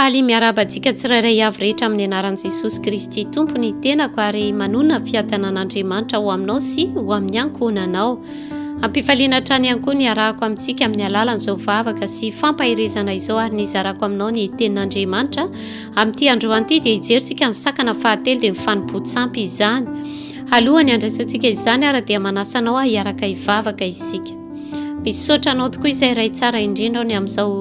Faly miarahaba antsika tsirairay avy rehetra amin'ny anaran'i Jesosy Kristy Tompo ny tenako ary manonona ny fiadanan'Andriamanitra ho aminao sy ho amin'ny ankohonanao. Ampifaliana hatrany ihany koa ny iarahako amintsika amin'ny alalan'izao vavaka sy fampaherezana izao ary ny hizarako aminao ny tenin'Andriamanitra. Amin'ity androany ity dia hijerintsika ny sakana fahatelo dia ny fanompoan-tsampy izany. Alohan'ny handraisantsika izany ary dia manasa anao aho hiaraka hivavaka isika. Misaotra anao tokoa izay Ray tsara indrindra aho ny amin'izao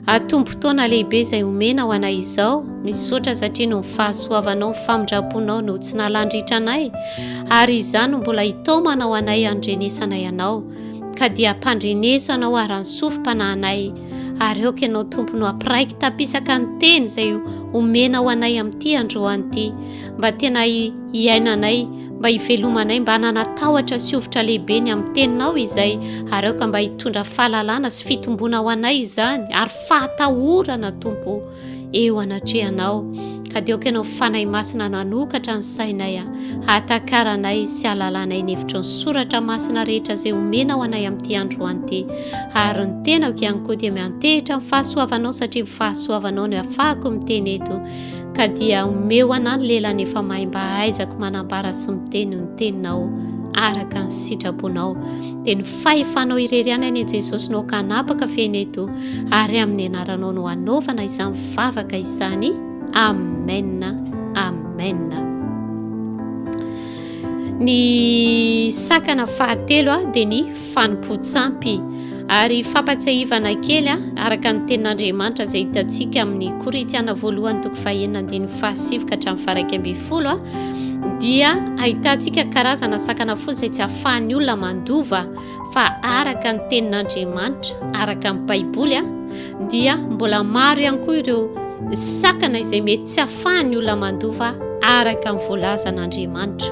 Atompotoana lehibe izay omena ho anay izao, misaotra satria noho ny fahasoavanao, ny famindramponao no tsy nalandritra anay, ary izany no mbola hitaomanao anay handrenesanay anao. Ka dia ampandreneso anao ary ny sofim-panahinay, ary aoka ianao Tompo no hampiraiki-tapisaka ny teny izay omenao anay amin'ity androany ity, mba tena hiainanay, mba hivelomanay, mba hanana tahotra sy hovitra lehibe ny amin'ny teninao izay, ary aoka mba hitondra fahalalana sy fitomboana ho anay izany, ary fahatahorana, Tompo, eo anatrehanao. Ka dia aoka ianao Fanahy Masina nanokatra ny sainay, hahatakaranay sy hahalalanay ny hevitry ny soratra masina rehetra izay omenao anay amin'ity androany ity. Ary ny tenako ihany koa dia miantehitra amin'ny fahasoavanao satria ny fahasoavanao no ahafahako miteny eto. Ka dia omeo anah ny lelana efa mahay mba hahaizako manambara sy miteny ny teninao araka ny sitraponao. Dia ny fahefanao irery ihany anie Jesosy no aoka hanapaka feno eto ary amin'ny anaranao no hanaovana izany vavaka izany. Amen. Amen. Ny sakana fahatelo dia ny fanompoan-tsampy. Ary fampatsiahivana kely araka ny tenin'Andriamanitra izay hitantsika amin'ny Korintiana voalohany toko fahenina andininy fahasivy ka hatramin'ny faha-11 dia ahitantsika karazana sakana folo izay tsy ahafahan'ny olona mandova fa araka ny tenin'Andriamanitra, araka ny Baiboly dia mbola maro ihany koa ireo sakana izay mety tsy ahafahan'ny olona mandova araka ny voalazan'Andriamanitra.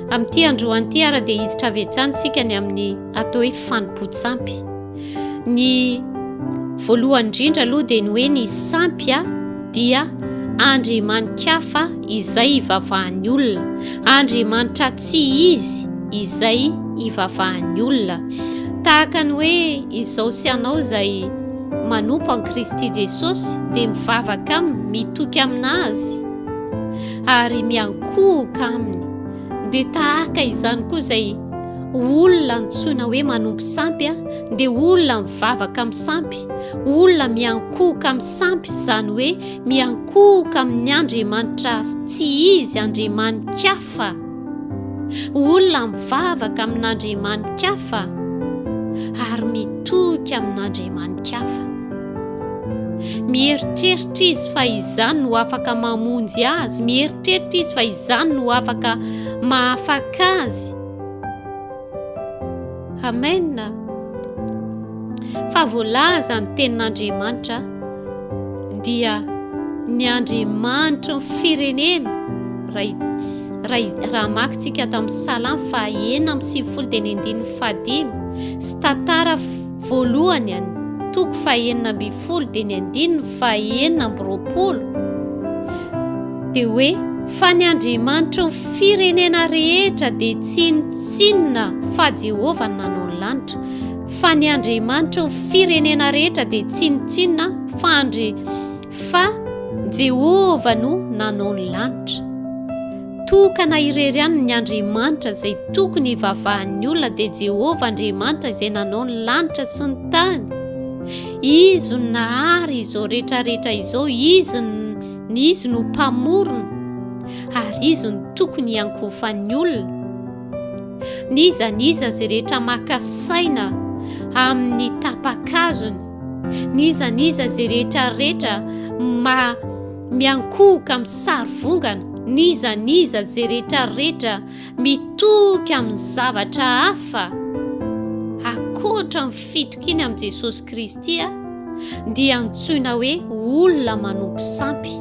Amin'ity androany ity ara dia hiditra avy hatrany tsika ny amin'ny atao hoe fanompoan-tsampy. Ny voalohany indrindra aloha dia ny hoe ny sampy dia andriamani-kafa izay ivavahan'ny olona. Andriamanitra tsy izy izay ivavahan'ny olona. Tahaka ny hoe izao sy anao izay manompo an'i Kristy Jesosy dia mivavaka aminy, mitoky aminazy ary miankohoka aminy. Dia tahaka izany koa izay olona antsoina hoe manompo sampy dia olona mivavaka amin'ny sampy, olona miankohoka amin'ny sampy, izany hoe miankohoka amin'ny andriamanitra tsy izy, andriamani-kafa. Olona mivavaka amin'andriamani-kafa ary mitoky amin'andriamani-kafa. Mieritreritra izy fa izany no afaka mamonjy azy, mieritreritra izy fa izany no afaka mahafaka azy. Amen. Fa voalaza ny tenin'Andriamanitra dia ny Andriamanitry ny firenena raha raha raha hamaky tsika ato amin'ny Salamo faha 96 dia ny andininy fahadimy sy tantara voalohany any toko faha 16 dia ny andininy faha 26 dia hoe fa ny Andriamanitry ny firenena rehetra dia tsinontsinona fa Jehovah no nanao ny lanitra fa ny Andriamanitry ny firenena rehetra dia tsinontsinona fa Andri fa Jehovah no nanao ny lanitra. Tokana irery ihany ny Andriamanitra izay tokony hivavahan'ny olona dia Jehovah Andriamanitra izay nanao ny lanitra sy ny tany. Izy no nahary izao rehetrarehetra izao, Izy Izy no mpamorona ary Izy no tokony hiankohofan'ny olona. N'iza n'iza izay rehetra maka saina amin'ny tapa-kazony, n'iza n'iza izay rehetra rehetra ma miankohoka amin'ny sary vongana, n'iza n'iza izay rehetra rehetra mitoky amin'ny zavatra hafa ankoatra ny fitokiany amin'i Jesosy Kristy dia antsoina hoe olona manompo sampy.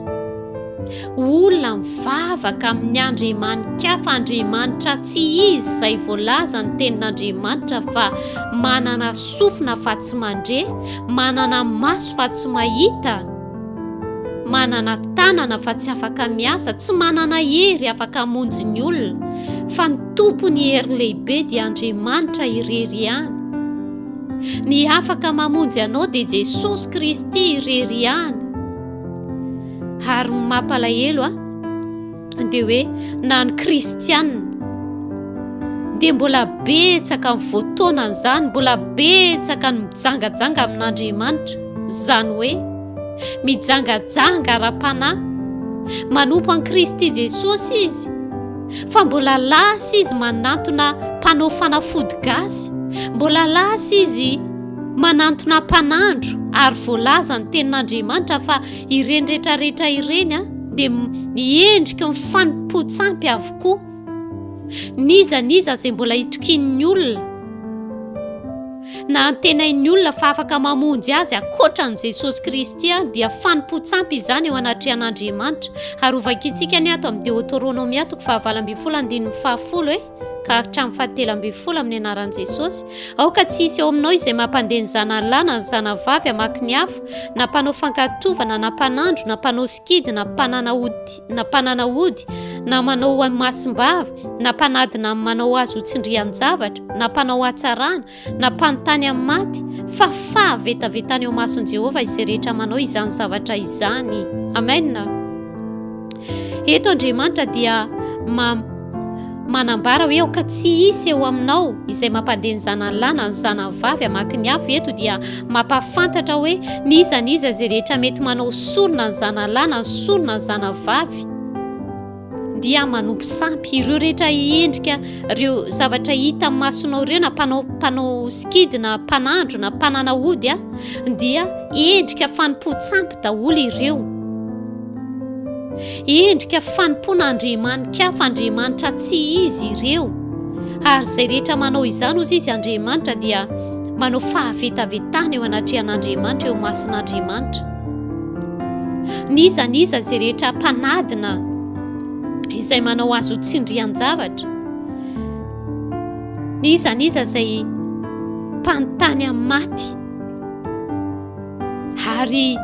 Olona mivavaka amin'ny andriamani-kafa, andriamanitra tsy izy izay voalaza ny tenin'Andriamanitra fa manana sofina fa tsy mandre, manana maso fa tsy mahita, manana tanana fa tsy afaka miasa, tsy manana hery afaka hamonjy ny olona, fa ny tompon'ny hery lehibe dia Andriamanitra irery ihany. Ny afaka mamonjy anao dia Jesosy Kristy irery ihany. Ary ny mampalahelo a dia hoe na ny kristianina dia mbola betsaka ny voataonan'izany, mbola betsaka ny mijangajanga amin'Andriamanitra, izany hoe mijangajanga ara-panahy, manompo an'i Kristy Jesosy izy, fa mbola lasa izy manantona mpanao fanafody gasy, mbola lasa izy manantona mpanandro, ary voalaza ny tenin'Andriamanitra fa ireny rehetrarehetra ireny dia miendriky ny fanompoan-tsampy avokoa. N'iza n'iza izay mbola itokian'ny olona na antenain'ny olona fa afaka mamonjy azy ankoatra an'i Jesosy Kristy dia fanompoan-tsampy izany eo anatrehan'Andriamanitra. Ary hovakintsika ny ato amin'ny Deoteronomia toko faha-18 andininy fahafolo e ka hatramin'ny fahatelo ambin'ny folo amin'ny anaran'i Jesosy. Aoka tsy hisy eo aminao izay mampandeha ny zanany lahy na ny zanany vavy hamaky ny afo, na mpanao fankatovana, na mpanandro, na mpanao sikidy, na mpanana ody. na mpanana ody, na manao ho masimbavy, na mpanadina amin'ny manao azy ho tsindrian-javatra, na mpanao hatsarana, na mpanontany amin'ny maty, fa fahavetavetana eo imason'i Jehovah izay rehetra manao izany zavatra izany. Amen. Eto Andriamanitra dia ma Manambara hoe aoka tsy hisy eo aminao izay mampandeha ny zanany lahy na ny zanany vavy hamaky ny afo eto dia mampahafantatra hoe n'iza n'iza izay rehetra mety manao sorona ny zanany lahy na ny sorona ny zanany vavy dia manompo sampy. Ireo rehetra endrika ireo zavatra hita amin'ny masonao ireo na mpanao mpanao sikidy na mpanandro na mpanana ody a dia endrika fanompoan-tsampy daholo ireo. Endrika fanompoana andriamani-kafa, andriamanitra tsy izy ireo. Ary izay rehetra manao izany, hozy izy, Andriamanitra dia manao fahavetavetana eo anatrehan'Andriamanitra, eo imason'Andriamanitra. N'iza n'iza izay rehetra mpanadina izay manao azy ho tsindrian-javatra, n'iza n'iza izay mpanontany amin'ny maty, Ary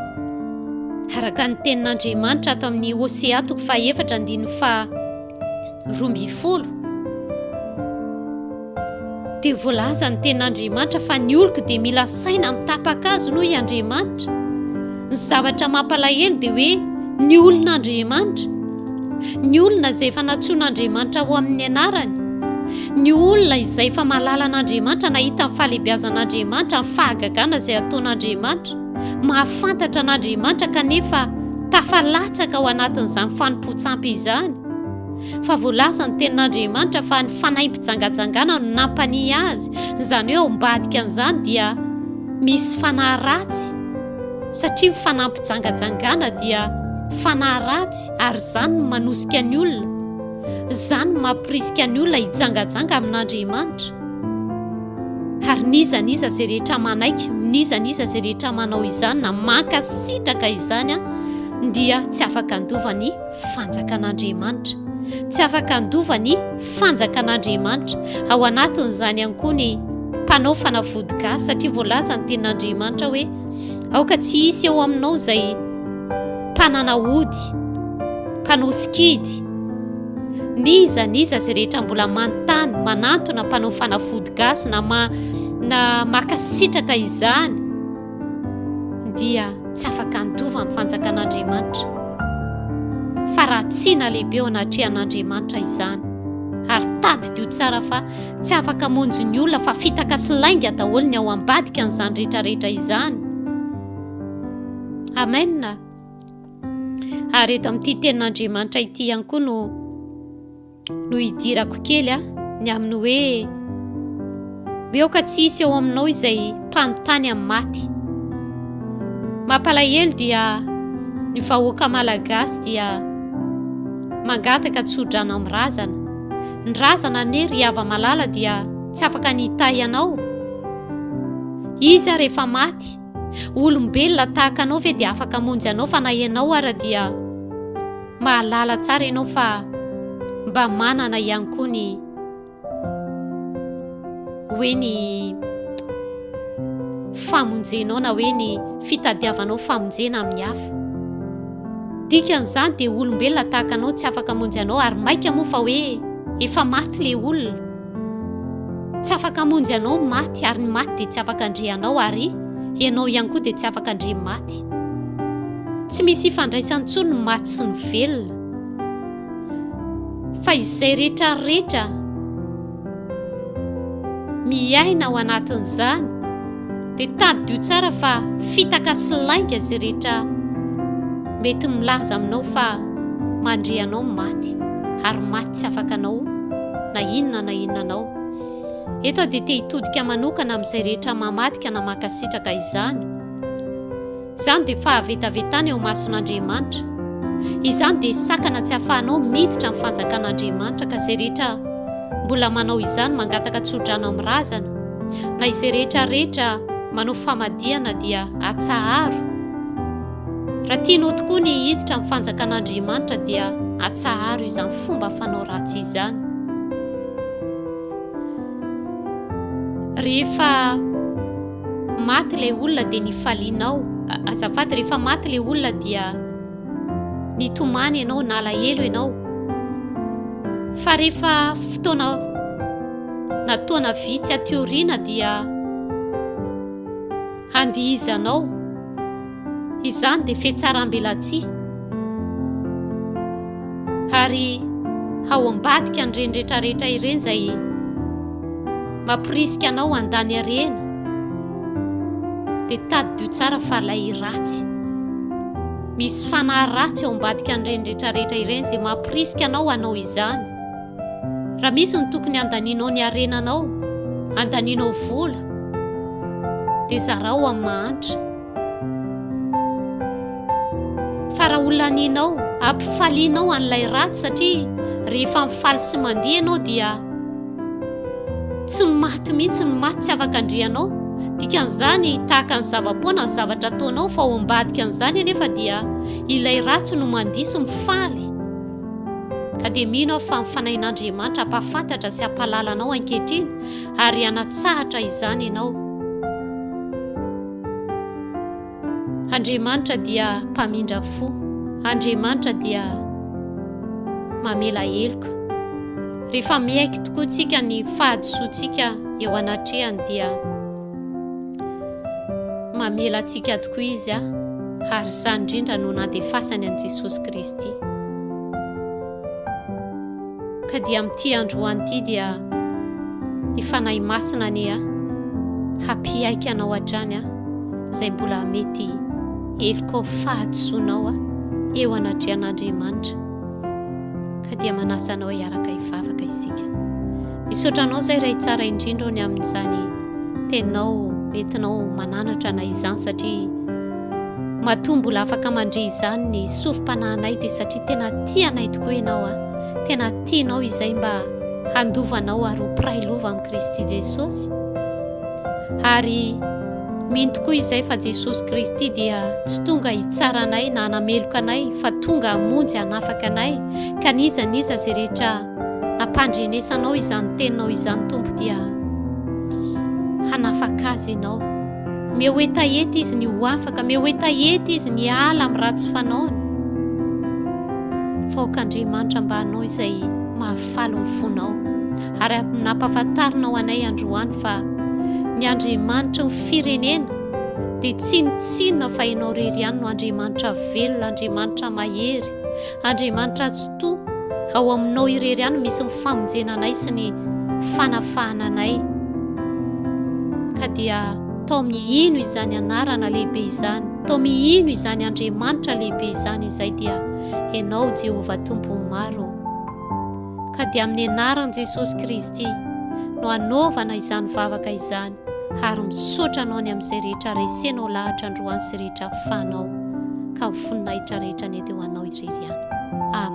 araka ny tenin'Andriamanitra ato amin'ny Hosea toko fahaefatra andininy faha-12 dia voalaza ny tenin'Andriamanitra fa ny oloko dia mila saina mitapaka azy noho i Andriamanitra. Ny zavatra mampalahelo dia hoe ny olon'Andriamanitra Ny olona izay efa nantsoin'Andriamanitra ho amin'ny anarany, ny olona izay efa mahalala an'Andriamanitra, nahita ny fahalehibiazan'Andriamanitra, ny fahagagana izay ataon'Andriamanitra, mahafantatra an'Andriamanitra kanefa tafalatsaka ao anatin'izany fanompoan-tsampy izany. Fa voalaza ny tenin'Andriamanitra fa ny fanahim-pijangajangana no nampania azy, izany hoe ao ambadika an'izany dia misy fanahy ratsy, satria ny fanampijangajangana dia fanahy ratsy ary izany no manosika ny olona, izany no mampirisika ny olona hijangajanga amin'Andriamanitra. Ary n'iza n'iza izay rehetra manaiky, n'iza n'iza izay rehetra manao izany na mankasitraka izany dia tsy afaka handova ny fanjakan'Andriamanitra. Tsy afaka handova ny fanjakan'Andriamanitra. Ao anatin'izany ihany koa ny mpanao fanafody gasy satria voalaza ny tenin'Andriamanitra hoe Aoka tsy hisy eo aminao izay mpanana ody, mpanao sikidy, n'iza n'iza izay rehetra mbola manontany, manantona mpanao fanafody gasy na ma, na makasitraka izany dia tsy afaka handova ny fanjakan'Andriamanitra. Fa ratsiana lehibe eo anatrehan'Andriamanitra izany. Ary tadidio tsara fa Tsy afaka hamonjy ny olona fa fitaka sy lainga daholo ny ao ambadika an'izany rehetra rehetra izany. Amen. Ary eto amin'ity tenin'Andriamanitra ity ihany koa no no hidirako kely a ny amin'ny hoe hoe aoka tsy hisy eo aminao izay mpanontany amin'ny maty. Mampalahelo dia ny vahoaka malagasy dia mangataka tsodrano amin'ny razana. Ny razana anie ry hava-malala dia tsy afaka ny hitahy anao. Izy ary efa maty. Olombelona tahaka anao ve dia afaka hamonjy anao fa na ianao ara dia mahalala tsara ianao fa mba manana ihany koa ny hoe ny famonjenao na hoe ny fitadiavanao famonjena amin'ny hafa. Dikan'izany dia olombelona tahaka anao tsy afaka hamonjy anao ary maika moa fa hoe efa maty le olona. Tsy afaka hamonjy anao ny maty ary ny maty dia tsy afaka handre anao ary ianao ihany koa dia tsy afaka handre ny maty. Tsy misy ifandraisany intsony ny maty sy ny velona. Fa izay rehetra rehetra miaina ao anatin'izany dia tadidio tsara fa fitaka sy lainga izay rehetra mety milaza aminao fa mandre anao ny maty ary maty tsy afaka anao na inona na inona anao. Eto aho dia te hitodika manokana amin'izay rehetra mamadika na mankasitraka izany. Izany dia fahavetavetana eo imason'Andriamanitra. Izany dia sakana tsy ahafahanao miditra amin'ny fanjakan'Andriamanitra ka izay rehetra mbola manao izany mangataka tsodrano amin'ny razana na izay rehetra rehetra manao famadihana dia atsaharo. Raha tianao tokoa ny hiditra amin'ny fanjakan'Andriamanitra dia atsaharo izany fomba fanao ratsy izany. Rehefa maty ilay olona dia nifalianao, azafady, rehefa maty ilay olona dia nitomany ianao, nalahelo ianao. Fa rehefa fotoana na taona vitsy aty aoriana dia handihizanao. Izany dia fihatsarambelatsihy. Ary ao ambadika an'ireny rehetrarehetra ireny izay mamporisika anao handany harena dia tadidio tsara fa ilay ratsy. Misy fanahy ratsy ao ambadika an'ireny rehetrarehetra ireny izay mamporisika anao hanao izany. Raha misy ny tokony handanianao ny harenanao, handanianao vola, dia zarao amin'ny mahantra. Fa raha ho lanianao, ampifalianao an'ilay ratsy satria rehefa mifaly sy mandihy ianao dia tsy maty mihitsy ny maty tsy afaka andrianao. Dikan'izany tahaka ny zava-poana ny zavatra ataonao fa ao ambadika an'izany anefa dia ilay ratsy no mandihy sy mifaly. Ka dia mino aho fa ny Fanahin'Andriamanitra hampahafantatra sy hampahalala anao ankehitriny ary hanatsahatra izany ianao. Andriamanitra dia mpamindra fo. Andriamanitra dia mamela heloka. Rehefa miaiky tokoa tsika ny fahadisoantsika eo anatrehany dia mamela antsika tokoa Izy ary izany indrindra no nandefasany an'i Jesosy Kristy. Ka dia amin'ity androany ity dia ny Fanahy Masina anie hampiaiky anao hatrany izay mbola mety helokao fahadisoanao eo anatrehan'Andriamanitra. Ka dia manasa anao hiaraka hivavaka isika. Misaotra anao izay Ray tsara indrindra ny amin'izany teninao entinao mananatra anay izany satria matoa mbola afaka mandre izany ny sofim-panahinay dia satria tena tia anay tokoa ianao a. Tena tianao izay mba handova anao ary ho mpiray lova amin'i Kristy Jesosy. Ary mino tokoa izay fa Jesosy Kristy dia tsy tonga hitsara anay na hanameloka anay fa tonga hamonjy hanafaka anay ka n'iza n'iza izay rehetra nampandrenesanao izany teninao izany Tompo dia hanafaka azy ianao. Meo hetaheta izy ny ho afaka, meo hetaheta izy ny hiala amin'ny ratsy fanaony. Fa aoka Andriamanitra mba hanao izay mahafaly ny fonao. Ary nampahafantarinao anay androany fa ny Andriamanitry ny firenena dia tsinontsinona fa ianao irery ihany no Andriamanitra velona, Andriamanitra mahery, Andriamanitra Tsitoha, ao aminao irery ihany no misy ny famonjena anay sy ny fanafahana anay. Ka dia taomy hino izany anarana lehibe izany, taomy hino izany Andriamanitra lehibe izany izay dia Ianao Jehovah Tompon'ny maro. Ka dia amin'ny anaran'i Jesosy Kristy no anaovana izany vavaka izany ary misaotra Anao ny amin'izay rehetra resenao lahatra androany sy rehetra afahanao ka ny voninahitra rehetra anie dia ho Anao irery ihany. Amen.